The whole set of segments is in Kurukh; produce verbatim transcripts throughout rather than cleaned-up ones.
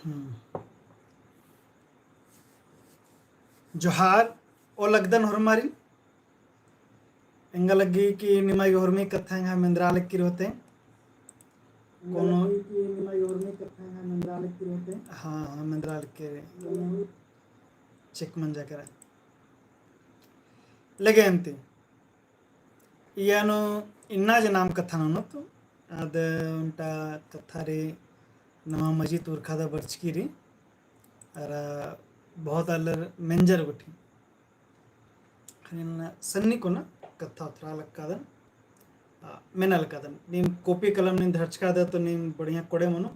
हम्म। जोहार, ओ लगदन होरमारिन। एंगा लग्गी कि निमा गे होरमी कत्था एंगा मेंदरा लग्गी रई होते। कोनो लग्गी कि निमा गे होरमी कत्था एंगा मेंदरा लग्गी रई होते। हाँ, हाँ, मेंदरा लग्गी रई। कोनो चेक मंजा केरा। लगे अन्ती। इया नू इन्ना जे नाम कत्था ननोत, आद ओन्टा कत्था रई नमा मझी ती उरखादन बरचकी रई, अरा बहुत आलर मेंजर गुट्ठी। ख़ने सन्नी कोना कत्था उतरा लक्कादन, आ, मेना लक्कादन। नीम कॉपी कलम नीम धरचकादर तो नीम बढ़िया कोड़े मनो,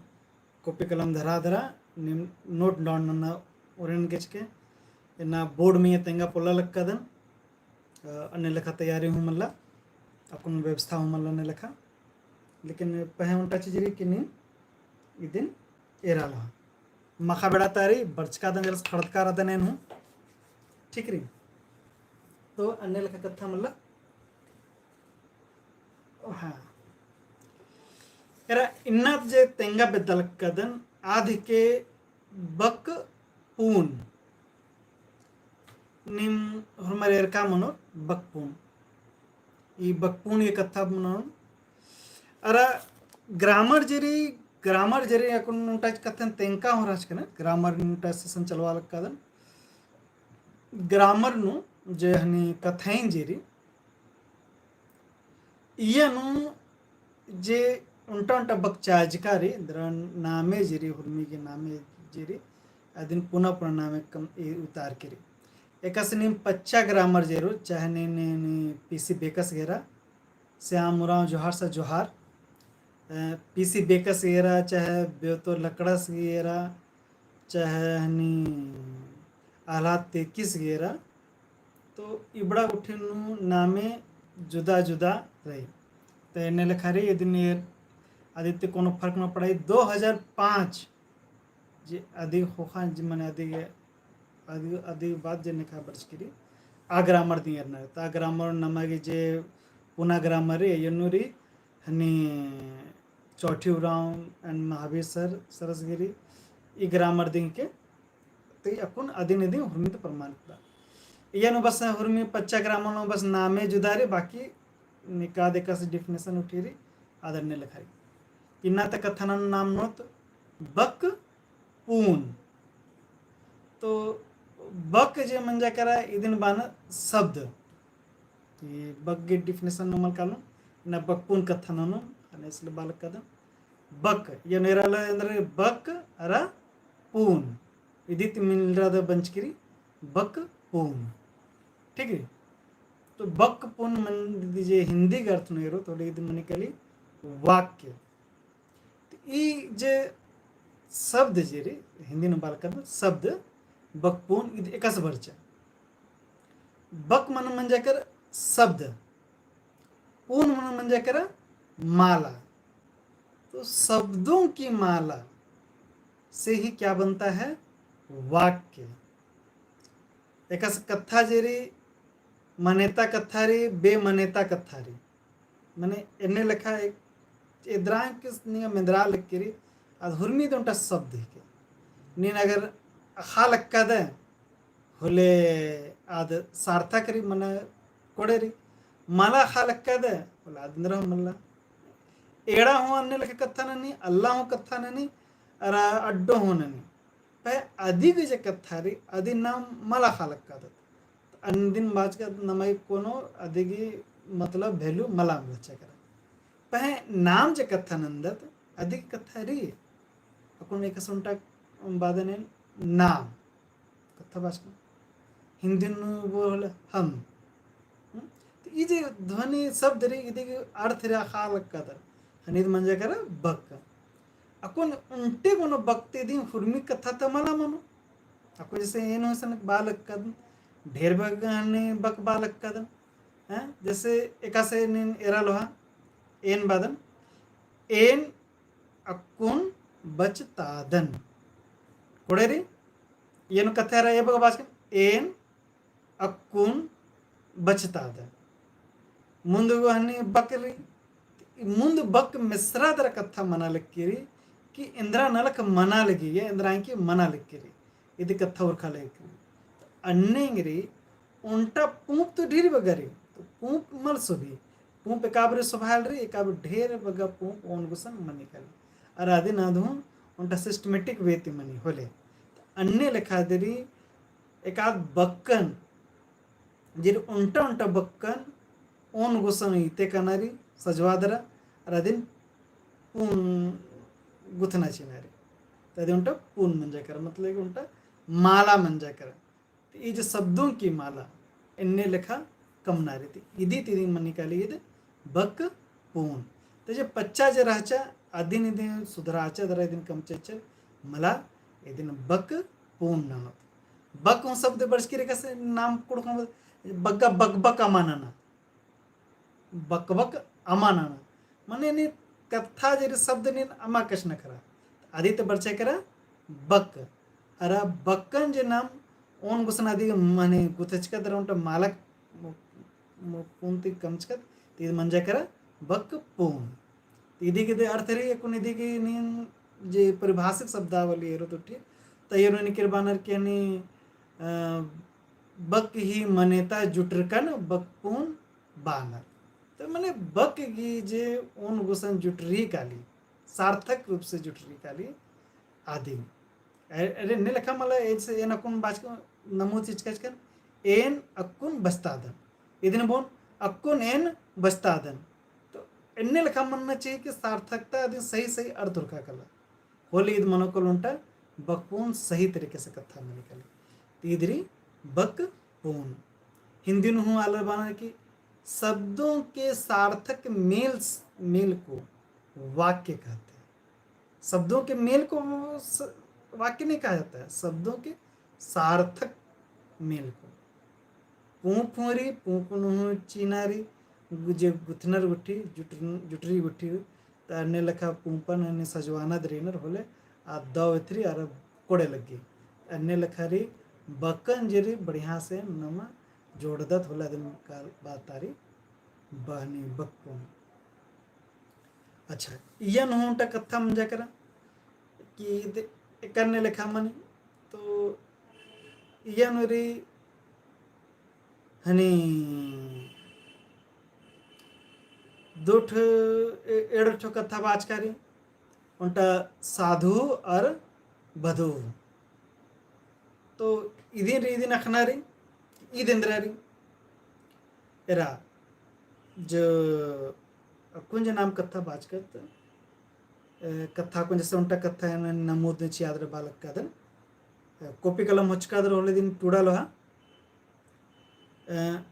कॉपी कलम धरा धरा नीम note down नन्ना उरेन केचके, इन्ना board में ये तेंगा पोल्ला लक्कादन। अ, अन्ने लेखा तैयारी हूँ मल्ला, अक्कुन व्यवस्था हूँ मल्ला अन्ने लेखा। लेकिन पहें ओन्टा चीज रई कि नीम इदिन एरा लहा। मखा बेड़ा तारी, बरचकादन जरा खड़दका रअदन एन हूँ। ठीक रई। तो अन्ने लेखा कत्था मल्ला। हाँ। एरा इन्ना जे तेंगा बेद्दा लक्कादन, आद हिके बकपून। नीम होरमर एरका मनो बकपून। ई बकपून गे कत्था मनो। अरा grammar जे रई, grammar जे रई अक्कुन ओन्टा कत्थन तेंका होरचकन, grammar नू ओन्टा session चलवा लक्कादन। Grammar नू जे हनी कत्थाइन जे रई, इया नू जे ओन्टा ओन्टा बकचा जका रई, दरा नामे जे रई, हुरमी गे नामे जे रई, अदिन पुना पुना नामे कम ए उतार के रई। एकासे नीम पच्चा grammar जे रओ, चाहे नी, नी, नी, पीसी बेकस गे एरा, श्याम उराँव जोहार सा जोहार। अ, पीसी बेकस गे एरा, चाहे बेवतो लकड़स गे एरा, चाहे हनी आह्लाद तेकिस गे एरा, तो इबड़ा गुट्ठिन नू नामे जुदा जुदा रई। तो एन्ने लेखा रई, इदिन एर अदिते कोनो फर्क न पड़ाई। दो हजार पाँच जे अदिगे ख़ोख़ा जे मने अदिगे, अदिगे, अदिगे बाद जे नेखा बरचकी रई, आ grammar दिम एरना रई। तो आ grammar नमा गे जे पुना grammar रई, एन्नु रई, हनी चौठी उराँव and महावीर sir, सरस गे रई, ई grammar दिम के, तो अक्कुन अदिन इदिन हुरमी ती प्रमाणित बा। इया नू बस हुरमी पच्चा grammar नू बस नामे जुदा रई, बाकी निकाद एकासे definition उठी रई, आद अन्ने लेखा रई। इन्ना ता कत्था ननोत बकपून। तो बक जे मंजा केरा इदिन बअनर शब्द। ई बक गे definition नू मल कालोन, इन्ना बकपून कत्था ननोन, ख़ने इसले बआ लक्कादन। बक, एन्ने एरा ला एन्देर बक अरा पून। इदी ती मिलरआ दा बंचकी रई बकपून। ठीक है? तो बकपून मने जे हिंदी गे अर्थ नू एरो, तो इदी मने काली वाक्य। तो ई जे शब्द जे रई, हिंदी नू बआ लक्कादन शब्द, बकपून इदी एकासे बरचा। बक मने मंजा केरा शब्द, पून मने मंजा केरा माला। तो शब्दों की माला से ही क्या बनता है? वाक्य। एकासे कत्था जे रई, मनेता कत्था रई, बेमनेता कत्था रई। मने एन्ने लेखा एक एदरा किस निंगा मेंदरा लक्की रई, आद हुरमी ती ओन्टा शब्द हिके। नीन अगर अख़आ लक्कादय, होले आद सार्थक रई, मने कोड़े रई। मला अख़आ लक्कादय, होले आद एन्दरा हूँ मल्ला। एड़ा हूँ अन्ने लेखा कत्था ननी, अल्ला हूँ कत्था ननी, अरा अड्डो हूँ ननी। पहें अदिगे जे कत्था रई, अदिन नाम मला अख़आ लक्कादत। अन्दिन बाचका नमा गे कोनो अदिगे मतलब value मला मल चिआ केरा। पहें नाम जे कत्था नन्दत, अदिगे कत्था रई। अक्कुन एकासे ओन्टा बअदन एन नाम। कत्था बाचका। हिंदी नू बोले हम। हम्म? तो ई जे ध्वनि शब्द रई, इदी गे अर्थ रई अख़आ लक्कादर। ख़ने इदी मंजा केरा बक। अक्कुन ओन्टे कोनो बक ती इदी हुरमी कत्था ता मला मनो। अक्कुन जैसे एन हूँ इसन बआ लक्कादन, ढेर बक ख़ने बक बआ लक्कादन। हैं? जैसे एकासे नीन एरा लोहा, एन बअदन, एन अक्कुन बचतादन। कोड़े रई, एन कत्था रई, ए बक बाचकन, एन अक्कुन बचतादन। मुन्द गो ख़ने बक रई, मुन्द बक मेसरा दरा कत्था मना लक्की रई, कि एन्दरा नलख मना लगी, या एन्दरा की मना लगी रई। इदी कत्था उरखा लगी। अन्ने एंगरी ओन्टा पूंप तो ढेर बग्गे रई, तो पूंप मल सोभी। पूंप एकाबरे सोभाल रई, एकाबरे ढेर बग्गे पूंप ओन गुसन मनी काली। अरा अदिन अदहूँ ओन्टा systematic way ती मनी होले। अन्ने लेखा दरी एकाद बक्कन, जेरी ओन्टा ओन्टा बक्कन ओन गुसन इते कना रई सजवादरा, अरा अदिन पून गुथना चिना रई। तो अदिन ओन्टा पून मंजा केरा, मतलब कि ओन्टा माला मंजा केरा। तो ई जे शब्दों की माला, एन्ने लेखा कमना रई। तो इदी ती इदिन मनी काली इद बक पून। तो जे पच्चा जे रहचा, अदिन इदिन सुधराचा दरा इदिन कमचचा, मला इदिन बक पून ननोत। बक हूँ शब्द बरचकी रई कसे नाम कुँड़ुख़ बग्गे बक बक अमा नना। बक बक अमा नना। मने नी कत्था जेरी शब्द नीन अमा कछनखरा। अदी ती बरचा केरा बक। अरा बक्कन जे नाम ओन गुसन अदी मने गुथचकत रई ओन्टा माला मु-, मु-, पून ती कमचकत, तो इद मंजा केरा बक पून। तो इदी गही अर्थ रई, अक्कुन इदी गही नीन जे परिभाषित शब्दावली एरोत उठी, तो एरोन एन्ने केरा बअनर कि यानी, अ, बक ही मनेता जुटरकन बक पून बअनर। तो मने बक गही जे ओन गुसन जुटरी काली, सार्थक रूप से जुटरी काली अदिन। अरे, अरे, एन्ने लेखा मला एन से एन अक्कुन बाचकन नमूद चिचकचकन, एन अक्कुन बचतादन। इदिन बओन अक्कुन एन बचतादन। तो एन्ने लेखा मनना चाहिए कि सार्थकता अदिन सही सही अर्थ उरखा काला। होले इद मनो कालो ओन्टा बक पून सही तरीके से कत्था मनी काली। तो इद रई बक पून। हिंदी नू हूँ आलर बअनर कि शब्दों के सार्थक मेल, मेल को वाक्य कहते हैं। शब्दों के मेल को स-, वाक्य नहीं कहा जाता है, शब्दों के सार्थक मेल को। पूंप हूँ रई, पूंप नू हूँ चिना रई, गु-, जे गुथनर गुट्ठी, जुटर-, जुटरी गुट्ठी, तो अन्ने लेखा पूंपन अन्ने सजवाना दरी नर होले, आ दव एथरी अरा कोड़े लग्गी। अन्ने लेखा रई बकन जे रई बढ़िया से नमा जोड़दत होले अदिन का बात तारी बहनी बक पून। अच्छा, इय्या नू हूँ ओन्टा कत्था मंजा केरा कि दे-, एकन्ने लेखा मनी, तो इय्या नू रई हनी दो ठो ए-, एंड़ ठो कत्था बाचका रई, ओन्टा साधु अरा बधु। तो इदिन रई, इदिन अख़ना रई, इद एन्दरा रई। एरा, जो अक्कुन जे नाम कत्था बाचकत, ए, कत्था अक्कुन जैसे ओन्टा कत्था एन नमूद चिआदर बालक कादन। ए, कॉपी कलम होचकादर होले इदिन टूड़ा लोहा। ए,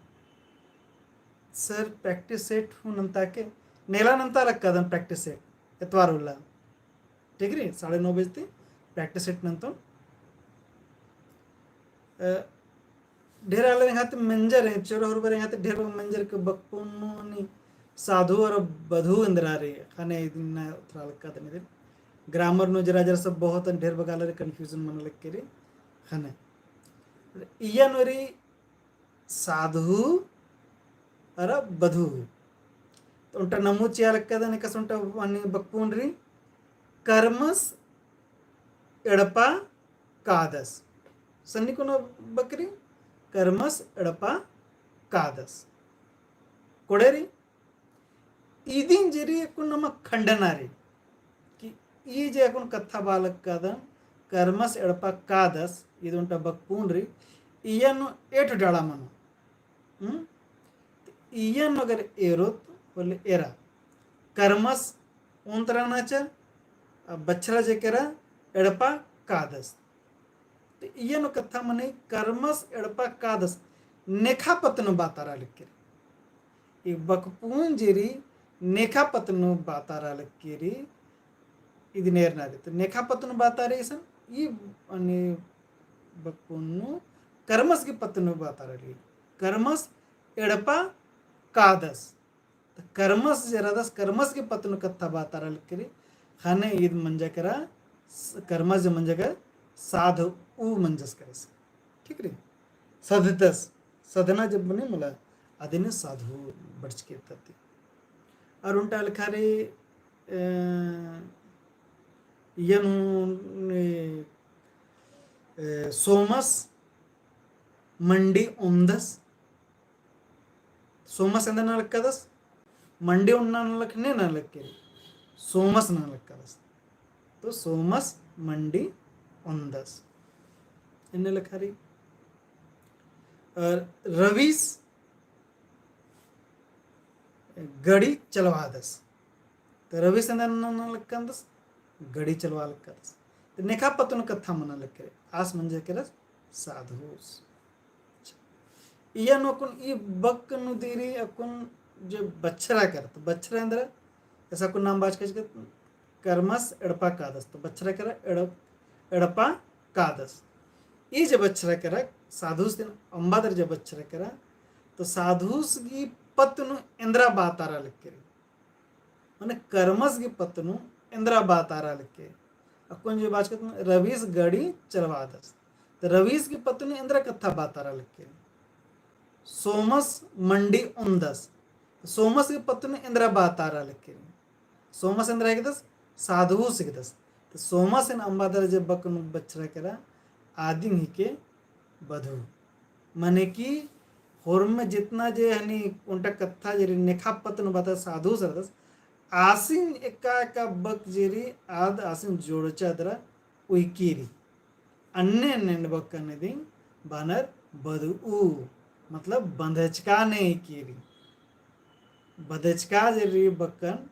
सर, practice set हूँ नन्ता के? नेला नन्ता लक्कादन practice set, एतवार उल्ला। ठीक रई, साढ़े नौ बजे ती practice set नन्तोन। अ, ढेर आलर एंग्है ती मेंजर, चोर होरमर एंग्है ती ढेर मेंजर के बक पून नू नी साधु अरा बधु एन्दरा रई, ख़ने इदिन ना उतरा लक्कादन इदिन। Grammar नू जरा जरा सब बहुत ढेर बग्गे आलर confusion मना लक्की रई, ख़ने। इय्या नू रई साधु अरा बधु। तो ओन्टा नमूद चिआ लक्कादन एकासे ओन्टा हनी बक पून रई, करमस एड़पा कादस। सन्नी कुना बक रई, करमस एड़पा कादस। कोड़े रई, इदिन जे रई अक्कुन नमा खंडना रई कि ई जे अक्कुन कत्था बालक कादन, करमस एड़पा कादस, इद ओन्टा बक पून रई, इय्या नू एठ डाड़ा मनो। हम्म? तो इय्या नू अगर एरोत, होले एरा। करमस ओन्द रहचा, आ बछरा जे केरा एड़पा कादस। तो इय्या नू कत्था मनी करमस एड़पा कादस, नेखा पत्त नू बातारा लक्की रई। ई बक पून जे रई नेखा पत्त नू बातारा लक्की रई, इदिन एरना रई। तो नेखा पत्त नू बातारा रई इसन, ई अन्ने बक पून नू करमस गही पत्त नू बातारा लक्की रई। करमस एड़पा कादस। तो करमस जे रअदस, करमस गही पत्त नू कत्था बातारा लक्की रई, ख़ने इद मंजा केरा, स-, करमस जे मंजा केरा, साधु ऊ मंजस केरा से। ठीक रई? सधतस, सधना जब बने मला, अदिन साधु बरचकी रई। अरा ओन्टा लेखा रई, अ, इय्या नू, ए, ए, सोमस मंडी ओन्दस। सोमस एन्देर नना लक्कादस? मंडी ओन्ना नना लक्क-, ने नना लक्की रई। सोमस नना लक्कादस। तो सोमस मंडी ओन्दस। एन्ने लेखा रई। और रवीस गड़ी चलवादस। तो रवीस एन्देर नना लक्कादस? गड़ी चलवा लक्कादस। तो नेखा पत्त नू कत्था मना लक्की रई। आस मंजा केरस साधुस। अच्छा। इय्या नू अक्कुन ई बक नू दिम अक्कुन जे बछरा केरा, तो बछरा एन्देर, जैसा अक्कुन नाम बाचकस के करमस एड़पा कादस, तो बछरा केरा एड़-, एड़पा कादस। ई जे बछरा केरा, साधुस दिम अम्बा दरा जे बछरा केरा, तो साधुस गही पत्त नू एन्देर बातारा लक्की रई। मने करमस गही पत्त नू एन्देर बातारा लक्की। अक्कुन जे बाचकत रवीस गड़ी चलवादस। तो रवीस गही पत्त नू एन्देर कत्था बातारा लक्की। सोमस मंडी ओन्दस। सोमस गही पत्त नू एन्देर बातारा लक्की। सोमस एन्देर हिकदस, साधुस हिकदस। तो सोमस एन अम्बा दरा जे बक नू बछरा केरा, आदिम हिके बधु। मने कि होरम जितना जे हनी ओन्टा कत्था जे रई नेखा पत्त नू बातारा साधुस रअदस, आसिन एका एका बक जे रई आद आसिन जोड़चा दरा उइकी रई। अन्ने अन्ने बक्कन दिम बअनर बधु, मतलब बंधचका ने उइकी रई। बंधचका जे रई बक्कन,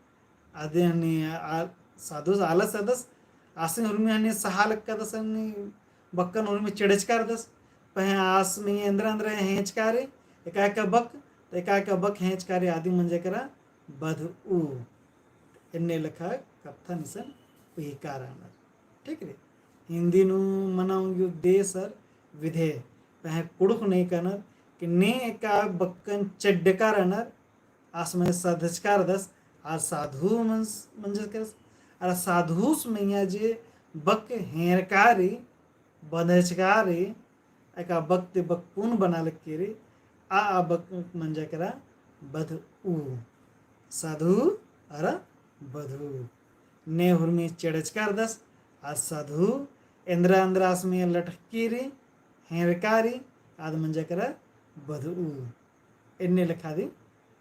आदि हनी आ-, साधुस आलस रअदस, आसिन हुरमी हनी सहा लक्कादस हनी बक्कन हुरमी चेड़चका रअदस, पहें आस मइय्याँ एन्देर एन्देर हेंचका रई, एका एका बक, तो एका एका बक हेंचका रई आदिम मंजा केरा बधु। एन्ने लेखा कत्थन इसन उइका रअनर। ठीक रई? हिन्दी नू मना ओंगी उद्देश्य अर विधेय, पहें कुँड़ुख़ नू कानर कि ने एका बक्कन चेड़का रअनर, आस मइय्याँ साधचका रअदस, आ साधु मंज-, मंजस केरस, अरा साधुस मइय्याँ जे बक हेंरका रई, बंधचका रई, एका बक ती बक पुन बना लक्की रई, आ, आ बक मंजा केरा बधु। साधु अरा बधु। ने हुरमी चेड़चका रअदस, आ साधु एन्देर एन्देर आस मइय्याँ लटकी रई, हेंरका रई, आद मंजा केरा बधु। एन्ने लेखा दिम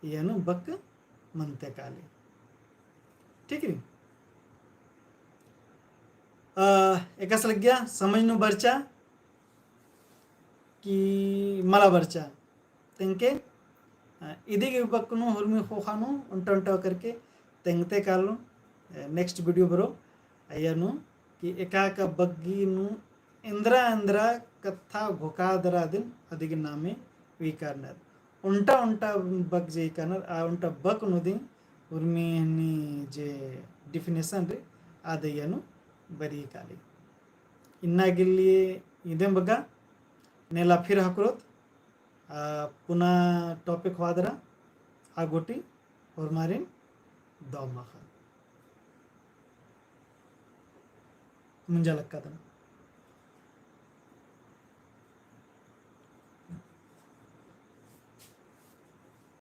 इय्या नू बक मनते काली। ठीक रई? अ, एकासे लग्गिया समझ नू बरचा कि मला बरचा। तेंगके, अ, इदी गही बक नू हुरमी ख़ोख़ा नू ओन्टा ओन्टा करके तेंगते कालोन, अ, next video बरओ, अइय्या नू कि एका एका बक गही नू एन्देरा एन्देरा कत्था घोखा दरा दिम अदिगे नामे उइका रअनर। ओन्टा ओन्टा बक जे उइका रअनर, आ ओन्टा बक नू दिम उर्मी हनी जे definition रई, आद अइय्या नू बरई काली। इन्ना गे लिए इदेम बग्गा, नेला फिर हकरोत, आ, पुना topic होआ दरा, आ गूटी, होरमारिन दव माख़ा। मुंजा लक्कादन।